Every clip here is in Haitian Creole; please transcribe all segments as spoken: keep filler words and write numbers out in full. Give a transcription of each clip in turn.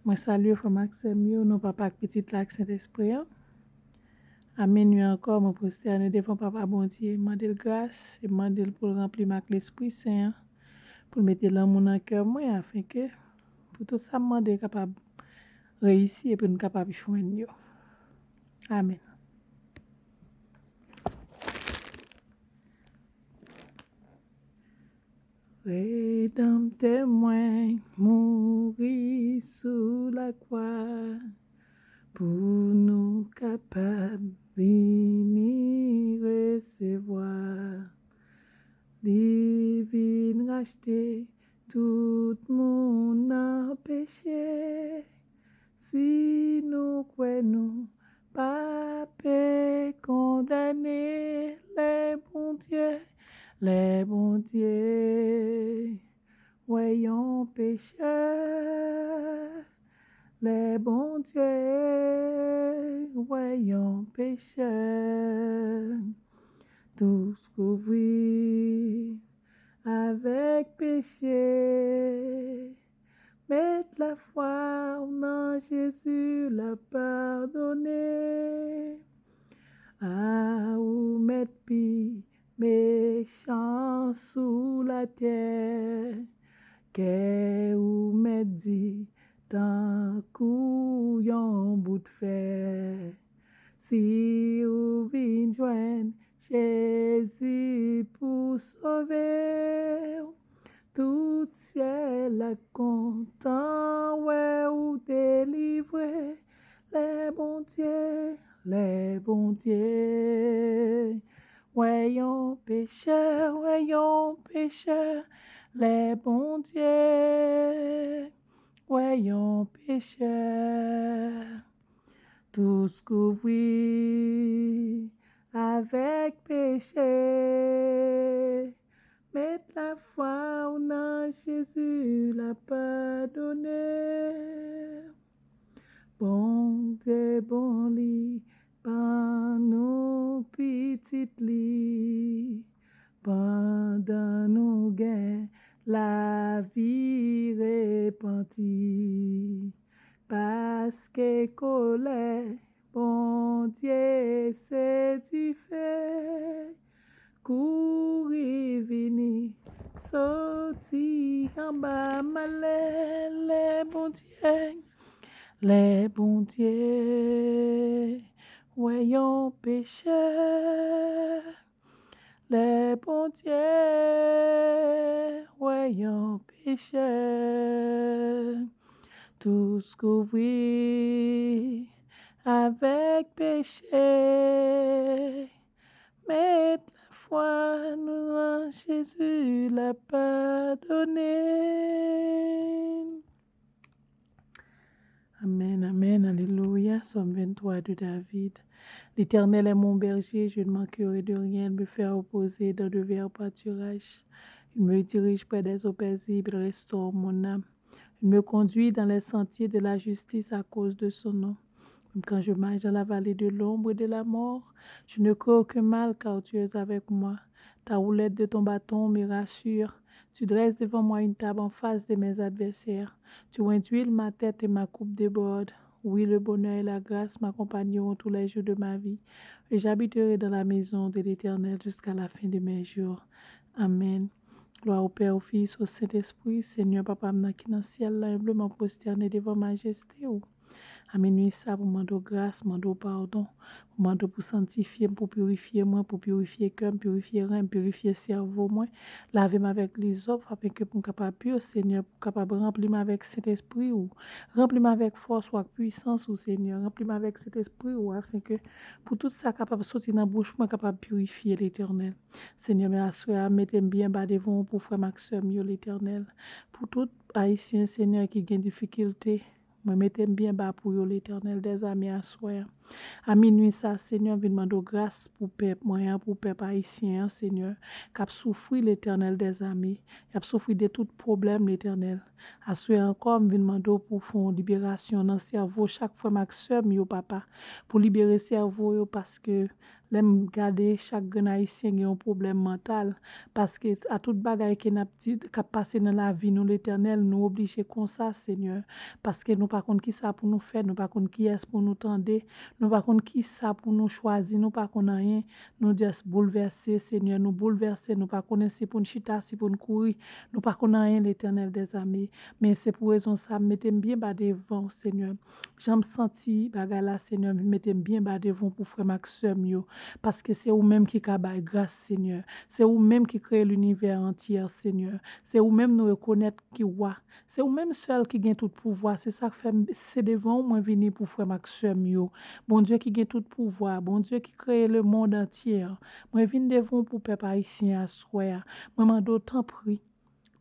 Mwen salye frè m ak sè m yo, non Papa ak Pitit la ak Sentespri an. A minwi ankò, mwen pwostène devan Papa Bondye, mande l gras, e mande l pou l ranpli m ak Lespri Sen an, pou l mete lanmou nan kè mwen, afenke pou tout sa m mande kapab reyisi epi n kapab jwenn yo. Amèn. Redanmtè mwen mouri sou lakwa pou nou kapab vini resevwa. Li vin rachte tout moun nan peche. Si nou kwè nou pa pe kondane, lè Bondye, lè Bondye wè yon pechè, lè Bondye wè yon pechè, dous kouvri avèk peche. Met lafwa w nan Jezi, l ap padone. A ou mèt pi mechan sou latè, kè ou mèt di tankou yon bout fè. Si ou vin jwenn Jezi pou sove w, tout syèl la kontan wè ou delivre. Lè Bondye, lè Bondye wè yon pechè, wè yon pechè. Lè Bondye wè yon pechè, dous kouvri avèk peche. Met lafwa w nan Jezi, l ap padone. Bondye bon, li ban nou Pitit li, pandan nou gen lavi repanti. Paske kolè Bondye se dife, kouri vini, soti anba malè. Lè Bondye, lè Bondye wè yon pechè, lè Bondye wè yon pechè, dous kouvri avèk peche. Met lafwa nou nan Jezi, l ap padone. Amèn, amèn, alelouya. Sòm venntwa de David. L'Éternel est mon berger, je ne manquerai de rien. Il me fait reposer dans de verts pâturages. Il me dirige près des eaux paisibles, il restaure mon âme. Il me conduit dans les sentiers de la justice à cause de son nom. Même quand je marche dans la vallée de l'ombre de la mort, je ne crains aucun mal, car tu es avec moi. Ta houlette de ton bâton me rassure. Tu dresses devant moi une table en face de mes adversaires. Tu induis ma tête et ma coupe déborde. Oui, le bonheur et la grâce m'accompagneront tous les jours de ma vie, et j'habiterai dans la maison de l'Éternel jusqu'à la fin de mes jours. Amèn. Glwa au Père, au Fils, au Saint-Esprit. Senyè, Papa m nan ki nan syèl la, enbleman pwostène devan majeste w. A minwi sa, pou mande w gras, mande w padon, pou mande w pou sanntifye m, pou pirifye mwen, pou pirifye kè m, pirifye ren m, pirifye sèvo mwen. Lave m avèk lizòp, afenke pou m kapab pi, Senyè, pou w kapab ranpli m avèk Sentespri w. Ranpli m avèk fòs w ak pwisans ou, Senyè. Ranpli m avèk Sentespri w, afenke pou tout sa kapab soti nan bouch mwen kapab pirifye, Letènèl. Senyè, men aswè a, mete m byen ba devan w pou frè m ak sè m yo, Letènèl. Pou tout Ayisyen, Senyè, ki gen difikilte, mwen mete m byen ba pou yo, Letènèl dèzame, aswè a. A minwi sa, Senyè, m vin mande w gras pou pèp mwen an, pou pèp ayisyen an, Senyè, k ap soufri, Letènèl dèzame. Y ap soufri de tout pwoblèm, Letènèl. Aswè ankò, m vin mande w pou w fè yon liberasyon nan sèvo chak frè m ak sè m yo, papa, pou libere sèvo yo, paske lè m gade, chak grenn ayisyen gen yon pwoblèm mantal, paske a tout bagay ke n ap di, k ap pase nan lavi nou, Letènèl, nou oblije konsa, Senyè, paske nou pa konn kisa pou nou fè, nou pa konn kiyès pou nou tande, nou pa konn kisa pou nou chwazi, nou pa konn anyen, nou just boulvèse, Senyè, nou boulvèse, nou pa konnen si pou n chita, si pou n kouri, nou pa konn anyen, Letènèl dèzame, men se pou rezon sa, m mete m byen ba devan w, Senyè. Jan m santi bagay la, Senyè, m mete m byen ba devan w pou frè m ak sè m yo, paske se ou menm ki ka bay gras, Senyè. Se ou menm ki kreye linivè antye, Senyè. Se ou menm nou rekonèt ki wa. Se ou menm sèl ki gen tout pouvwa. Se sa k fè m, se devan w mwen vini pou frè m ak sè m yo. Bondye ki gen tout pouvwa, Bondye ki kreye lemonn antye an. Mwen vin devan w pou pèp ayisyen aswè a. Mwen mande w tanpri,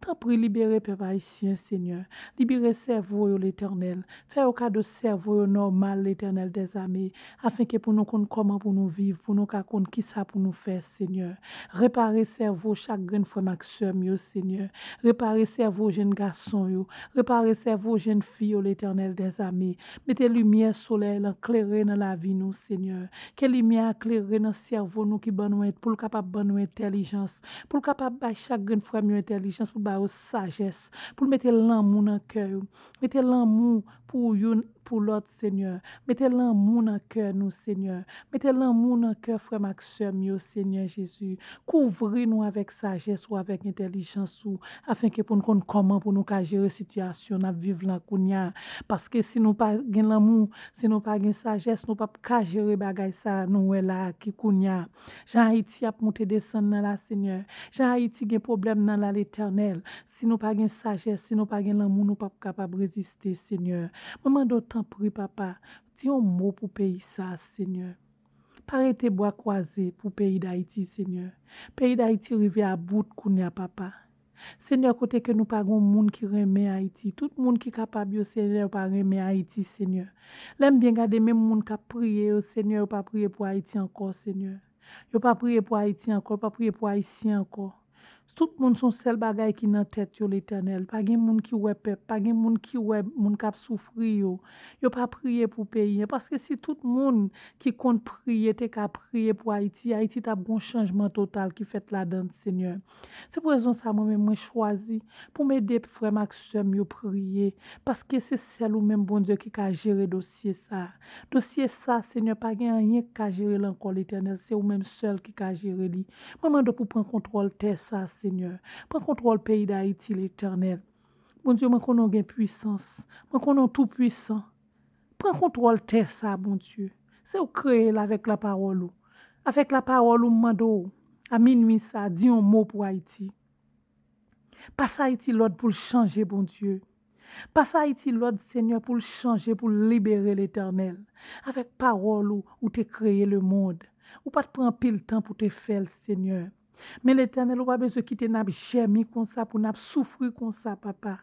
tanpri libere pèp ayisyen, Senyè. Libere sèvo yo, Letènèl. Fè yo kado sèvo yo nòmal, Letènèl dèzame, afenke pou nou konn kòman pou nou viv, pou nou ka konn kisa pou nou fè, Senyè. Repare sèvo chak grenn frè m ak sè m yo, Senyè. Repare sèvo jenn gason yo. Repare sèvo jenn fi yo, Letènèl dèzame. Mete limyè solèy lan klere nan lavi nou, Senyè. Ke limyè a klere nan sèvo nou ki ban nou en-, pou l kapab ban nou entèlijans. Pou l kapab bay chak grenn frè m yo entèlijans, pou l ba yo sajès. Pou l mete lanmou nan kè yo. Mete lanmou pou youn pou lòt, Senyè. Mete lanmou nan kè nou, Senyè. Mete lanmou nan kè frè m ak sè m yo, Senyè Jezi. Kouvri nou avèk sajès ou, avèk entèlijans ou, afenke pou n konn kòman pou nou ka jere sitiyasyon n ap viv lan kounye a. Paske si nou pa gen lanmou, si nou pa gen sajès, nou p ap ka jere bagay sa a nou wè la a ki kounye a. Jan Ayiti ap moute desann nan la, Senyè. Jan Ayiti gen pwoblèm nan la, Letènèl. Si nou pa gen sajès, si nou pa gen lanmou, nou p ap kapab reziste, Senyè. Mwen mande w tanpri, papa, di yon mo pou peyi sa a, Senyè. Pa rete bra kwaze pou peyi Dayiti, Senyè. Peyi Dayiti rive a bout kounye a, papa. Senyè, kote ke nou pa gen moun ki renmen Ayiti. Tout moun ki kapab yo, Senyè, yo pa renmen Ayiti, Senyè. Lè m byen gade, menm moun k ap priye yo, Senyè, yo pa priye pou Ayiti ankò, Senyè. Yo pa priye pou Ayiti ankò, yo pa priye pou Ayisyen ankò. Tout moun se yon sèl bagay ki nan tèt yo, Letènèl. Pa gen moun ki wè pèp, pa gen moun ki wè moun k ap soufri yo. Yo pa priye pou peyi an. Paske si tout moun ki konn priye te ka priye pou Ayiti, Ayiti t ap gen yon chanjman total ki fèt ladan l, Senyè. Se pou rezon sa a, mwen menm, mwen chwazi pou m ede frè m ak sè m yo priye, paske se sèl ou menm, Bondye, ki ka jere dosye sa a. Dosye sa a, Senyè, pa gen anyen ki ka jere l ankò, Letènèl. Se ou menm sèl ki ka jere li. Mwen mande w pou pran kontwòl tè sa a, Senyè. Pran kontwòl peyi Dayiti, Letènèl. Bondye, mwen konnen w gen pwisans. Mwen konnen w tou pwisan. Pran kontwòl tè sa a, Bondye. Se ou kreye l avèk lapawòl ou. Avèk lapawòl ou, m mande w, a minwi sa a, di yon mo pou Ayiti. Pase Ayiti lòd pou l chanje, Bondye. Pase Ayiti lòd, Senyè, pou l chanje, pou l libere, Letènèl. Avèk pawòl ou, ou te kreye lemonn. Ou pa t pran anpil tan pou te fè l, Senyè. Men, Letènèl, ou pa bezwen kite n ap jèmi konsa, pou n ap soufri konsa, papa.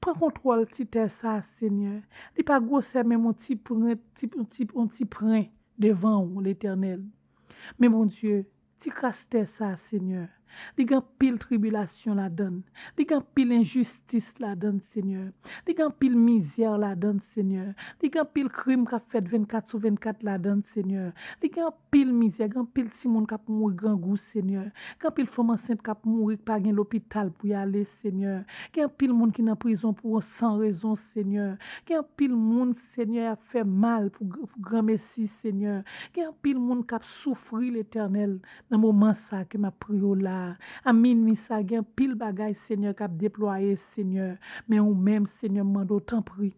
Pran kontwòl ti tè sa a, Senyè. Li pa gwosè menm yon ti pren, ti, ti, yon ti pren devan ou, Letènèl. Men, Bondye, ti kras tè sa a, Senyè. Li gen anpil tribilasyon ladan l. Li gen anpil enjistis ladan l, Senyè. Li gen anpil mizè ladan l, Senyè. Li gen anpil krim k ap fèt vennkat sou vennkat ladan l, Senyè. Li gen anpil mizè, gen anpil timoun k ap mouri grangou, Senyè. Gen anpil fanm ansent k ap mouri, k pa gen lopital pou y ale, Senyè. Gen anpil moun ki nan prizon pou san rezon, Senyè. Gen anpil moun, Senyè, y ap fè mal pou, pou granmesi, Senyè. Gen anpil moun k ap soufri, Letènèl, nan moman sa a ke m ap priye w la a. A minwi sa a, gen anpil bagay, Senyè, k ap deplwaye, Senyè. Men ou menm, Senyè, m mande w, tanpri,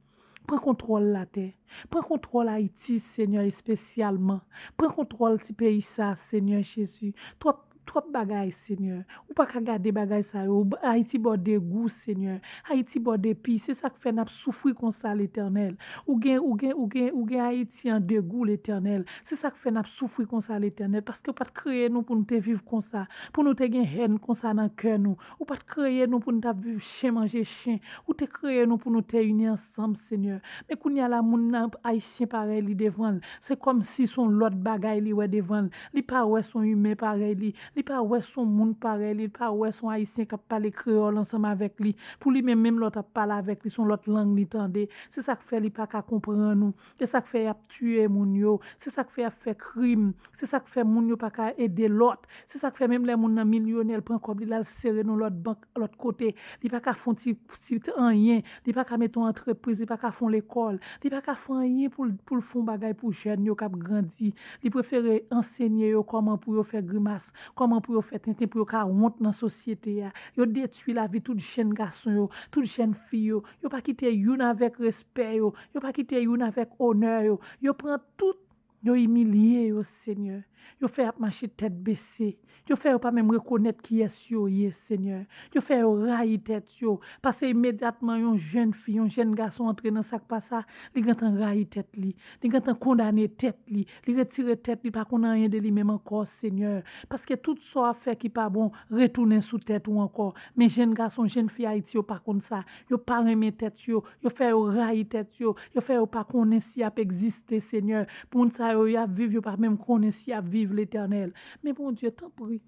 pran kontwòl latè. Pran kontwòl Ayiti, Senyè, espesyalman. Pran kontwòl ti peyi sa a, Senyè Jezi. Twòp Twòp bagay, Senyè. Ou pa ka gade bagay sa yo. Ayiti ba w degou, Senyè. Ayiti ba w depi. Se sa k fè n ap soufri konsa, Letènèl. Ou gen, ou gen, ou gen, ou gen Ayiti an degou, Letènèl. Se sa k fè n ap soufri konsa, Letènèl. Paske ou pa t kreye nou pou nou te viv konsa. Pou nou te gen hèn konsa nan kè nou. Ou pa t kreye nou pou nou t ap viv chen manje chen. Ou te kreye nou pou nou te ini ansanm, Senyè. Men kounye a la, moun nan, Ayisyen parèy li devan l. Se kòmsi se yon lòt bagay li wè devan l. Li pa wè se yon imen parèy li. Li pa wè se yon moun parèy li. Li pa wè se yon Ayisyen k ap pale kreyòl ansanm avèk li. Pou li menm, menm lè w t ap pale avèk li, se yon lòt lang li tande. Se sa k fè li pa ka konprann ou. Se sa k fè y ap tiye moun yo. Se sa k fè y ap fè krim. Se sa k fè moun yo pa ka ede lòt. Se sa k fè menm lè moun nan milyonè, l pran kòb li, l al sere nan lòt bank, lòt kote. Li pa ka fè yon ti, ti anyen. Li pa ka mete yon antrepriz. Li pa ka fè yon lekòl. Li pa ka fè anyen pou l, pou l fè yon bagay pou jèn yo k ap grandi. Li prefere ansenye yo kòman pou yo fè grimas, kòman pou yo fè tenten, pou yo ka wont nan sosyete a. Yo detwi lavi tout jèn gason yo, tout jèn fi yo. Yo pa kite youn avèk respè yo. Yo pa kite youn avèk onè yo. Yo pran tout, yo imilye yo, Senyè. Yo fè y ap mache tèt bese. Yo fè yo pa menm rekonèt kiyès yo ye, Senyè. Yo fè yo rayi tèt yo. Paske imedyatman yon jèn fi, yon jèn gason antre nan sa k pa sa, li gentan rayi tèt li. Li gentan kondane tèt li. Li retire tèt li, pa konn anyen de li menm ankò, Senyè. Paske tout sa w ap fè ki pa bon, retounen sou tèt ou ankò. Men jèn gason, jèn fi Ayiti yo pa konn sa. Yo pa renmen tèt yo. Yo fè yo rayi tèt yo. Yo fè yo pa konnen si y ap egziste, Senyè. Moun sa yo, y ap viv, yo pa menm konnen si y ap viv, Letènèl. Men Bondye, tanpri,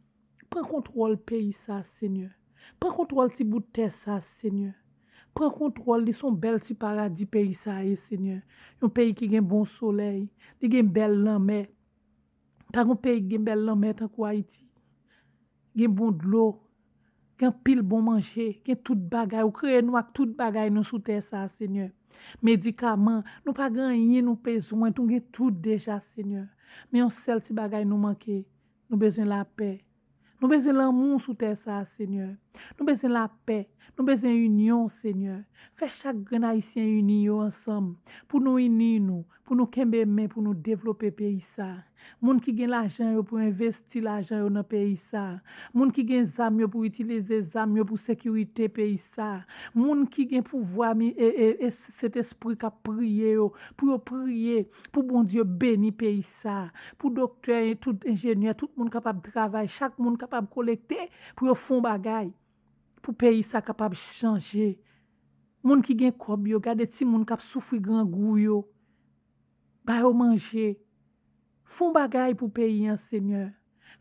pran kontwòl peyi sa, Senyè. Pran kontwòl ti bout tè sa, Senyè. Pran kontwòl li, se yon bèl ti paradi peyi sa ye, Senyè. Yon peyi ki gen bon solèy, li gen bèl lanmè. Pa gen peyi ki gen bèl lanmè tankou Ayiti. Gen bon dlo, gen anpil bon manje, gen tout bagay. Ou kreye nou ak tout bagay nou sou tè sa, Senyè. Medikaman, nou pa gen anyen nou bezwen, nou gen tout deja, Senyè. Men yon sèl ti bagay nou manke, nou bezwen lapè. Nou bezwen lanmou sou tè sa, Senyè. Nou bezwen lapè. Nou bezwen inyon, Senyè. Fè chak grenn Ayisyen ini yo ansanm. Pou nou ini nou, pou nou kenbe men, pou nou devlope peyi sa. Moun ki gen lajan yo pou envesti lajan yo nan peyi sa. Moun ki gen zam yo pou itilize zam yo pou sekirite peyi sa. Moun ki gen pouvwa, mi- e, e, e, Sentespri k ap priye yo, pou yo priye, pou Bondye beni peyi sa. Pou doktè, tout enjenyè, tout moun kapab travay, chak moun kapab kolekte, pou yo fè yon bagay, pou peyi sa kapab chanje. Moun ki gen kòb yo, gade timoun k ap soufri grangou yo. Ba yo manje. Fè yon bagay pou peyi an, Senyè.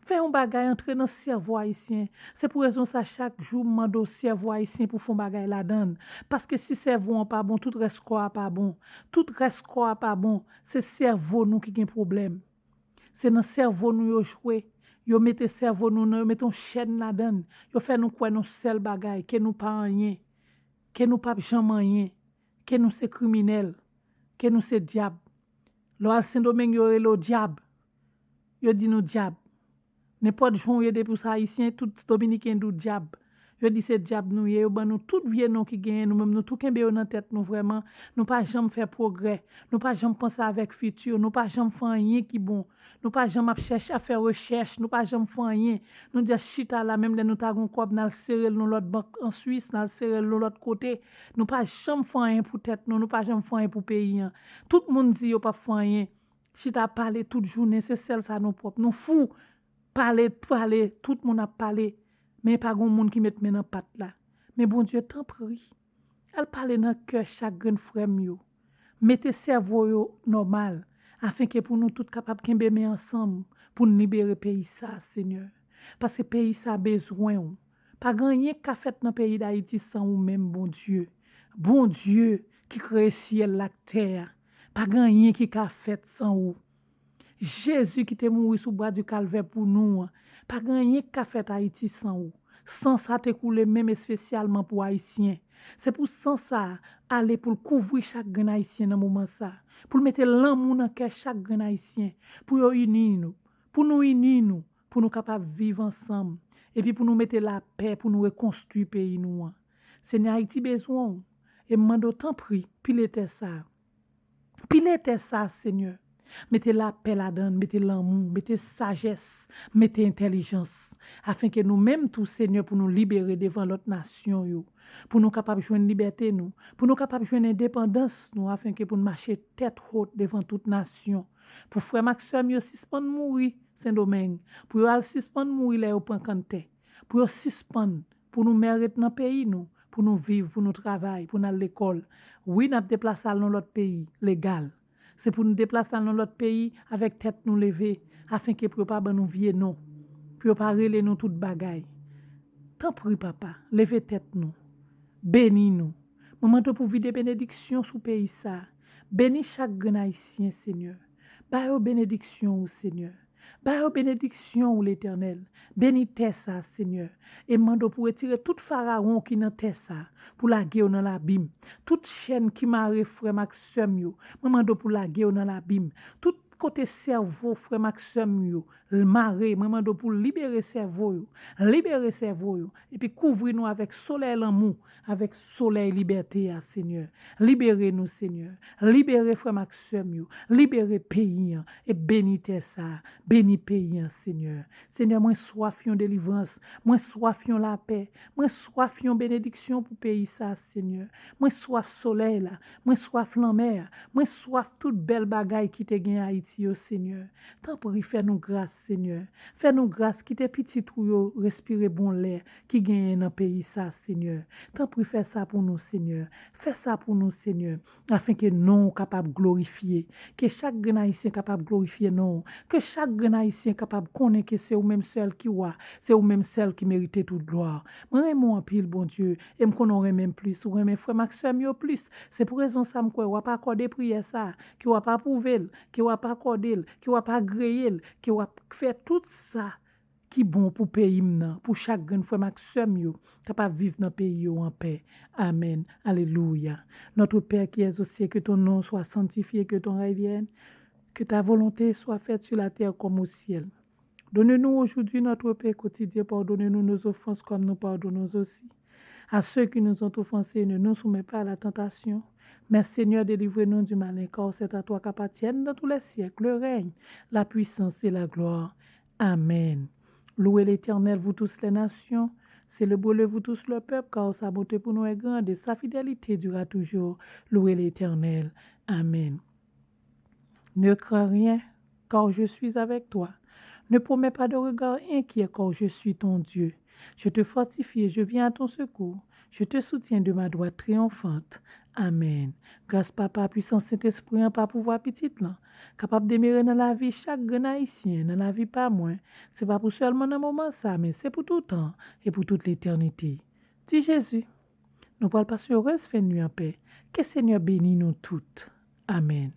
Fè yon bagay antre nan sèvo ayisyen. Se pou rezon sa, chak jou, m mande w sèvo ayisyen pou fè yon bagay ladan l. Paske si sèvo an pa bon, tout rès kò a pa bon. Tout rès kò a pa bon. Se sèvo nou ki gen pwoblèm. Se nan sèvo nou yo jwe. Yo mete sèvo nou nan, yo mete yon chèn ladan l. Yo fè nou kwè nou sèl bagay, ke nou pa anyen, ke nou p ap janm anyen, ke nou se kriminèl, ke nou se dyab. Lè w al Sendomeng, yo rele w dyab. Yo di nou dyab. Nenpòt jan w ye, depi w se ayisyen, tout dominiken di w dyab. Yo di se dyab nou ye, yo ban nou tout vye non ki genyen, nou menm nou tou kenbe yo nan tèt nou vrèman. Nou pa janm fè pwogrè, nou pa janm panse avèk fiti, nou pa janm fè anyen ki bon. Nou pa janm ap chèche ap fè rechèch, nou pa janm fè anyen. Nou just chita la, menm lè nou ta gen yon kòb, n al sere l nan lòt bank an Swis, n al sere l nan lòt kote. Nou pa janm fè anyen pou tèt nou, nou pa janm fè anyen pou peyi an. Tout moun di yo p ap fè anyen. Chita pale tout jounen, se sèl sa nou pwòp. Nou fou. Pale, pale, tout moun ap pale. Men pa gen moun ki met men nan pat la. Men Bondye, tanpri, al pale nan kè chak grenn frè m yo. Mete sèvo yo nòmal, afenke pou nou tout kapab kenbe men ansanm pou n libere peyi sa, Senyè. Paske peyi sa bezwen w. Pa gen anyen k ka fèt nan peyi Dayiti san ou menm, Bondye. Bondye ki kreye syèl la ak tè a. Pa gen anyen ki ka fèt san ou. Jezi ki te mouri sou bwa di Kalvè pou nou an, pa gen anyen k ka fèt Ayiti san ou. San sa te koule menm espesyalman pou Ayisyen. Se pou san sa a ale pou l kouvri chak grenn Ayisyen nan moman sa, pou l mete lanmou nan kè chak grenn Ayisyen, pou yo ini nou, pou nou ini nou, pou nou kapab viv ansanm, epi pou nou mete lapè, pou nou rekonstwi peyi nou an. Senyè, Ayiti bezwen w, e m mande w, tanpri, pile tè sa a. Pile tè sa a, Senyè. Mete lapè ladan l, mete lanmou, mete sajès, mete entèlijans, afen ke nou menm tou, Senyè, pou nou libere devan lòt nasyon yo, pou nou kapab jwenn libète nou, pou nou kapab jwenn endepandans nou, afen ke pou n mache tèt wot devan tout nasyon, pou frè m ak sè m yo sispann mouri Sendomeng, pou yo al sispann mouri lè yo pran kanntè, pou yo sispann, pou nou mèt ret nan peyi nou, pou nou viv, pou nou travay, pou n al lekòl. Wi, n ap deplase al nan lòt peyi, legal. Se pou nou deplase al nan lòt peyi avèk tèt nou leve, afen ke pou yo pa ban nou vye non, pou yo pa rele nou tout bagay. Tanpri, Papa, leve tèt nou, beni nou. Mwen mande w pou vide benediksyon sou peyi sa a. Beni chak grenn Ayisyen, Senyè. Ba yo benediksyon ou, Senyè. Ba yo benediksyon ou, Letènèl. Beni tè sa a, Senyè. E m mande w pou retire tout farawon ki nan tè sa a, pou lage yo nan labim. Tout chèn ki mare frè m ak sè m yo, mwen mande w pou lage yo nan labim. Tout kote sèvo frè m ak sè m yo mare, mwen mande w pou libere sèvo yo. Libere sèvo yo. Epi kouvri nou avèk solèy lanmou, avèk solèy libète a, Senyè. Libere nou, Senyè. Libere frè m ak sè m yo. Libere peyi an. E beni tè sa a. Beni peyi an, Senyè. Senyè, mwen swaf yon delivrans. Mwen swaf yon lapè. Mwen swaf yon benediksyon pou peyi sa a, Senyè. Mwen swaf solèy la. Mwen swaf lanmè a. Mwen swaf tout bèl bagay ki te gen Ayiti yo, Senyè. Tanpri, fè nou gras, Senyè. Fè nou gras, kite pitit ou yo respire bon lè ki genyen nan peyi sa, Senyè. Tanpri, fè sa pou nou, Senyè. Fè sa pou nou, Senyè, afen ke non w kapab glorifye. Ke chak grenn Ayisyen kapab glorifye non w. Ke chak grenn Ayisyen kapab konnen ke se ou menm sèl ki wa, se ou menm sèl ki merite tout glwa. Mwen renmen w anpil, Bondye, e m konnen w renmen m plis, ou renmen frè m ak sè m yo plis. Se pou rezon sa m kwè w ap akòde priyè sa a, ke w ap apwouve l, ke w ap akòde l, ke w ap agreye l, ke w ap fè tout sa ki bon pou peyi m nan, pou chak grenn frè m ak sè m yo kapab viv nan peyi yo anpè. Amèn. Alelouya. Notre Père qui es aux cieux, que ton nom soit sanctifié, que ton règne vienne, que ta volonté soit faite sur la terre comme au ciel. Donne-nous aujourd'hui notre pain quotidien, pardonne-nous nos offenses comme nous pardonnons aussi à ceux qui nous ont offensés, ne nous soumets pas à la tentation, mais Seigneur, délivre-nous du malin, car c'est à toi qu'appartiennent dans tous les siècles le règne, la puissance et la gloire. Amen. Louez l'Éternel, vous tous les nations, célébrez-le, vous tous le peuple, car sa bonté pour nous est grande et sa fidélité dure à toujours. Louez l'Éternel. Amen. Ne crains rien, car je suis avec toi. Ne promets pas de regard inquiet, car je suis ton Dieu. Je te fortifie, je viens à ton secours. Je te soutiens de ma droite triomphante. Amen. Gras Papa, pwisans Sentespri an, pa pouvwa Pitit lan, kapab demere nan lavi chak grenn Ayisyen, nan lavi pa mwen. Se pa pou sèlman nan moman sa, men se pou toutan e pou tout letènite. Di Jezi, nou pral pase yon rès fen nwi anpè. Ke Senyè beni nou tout. Amen.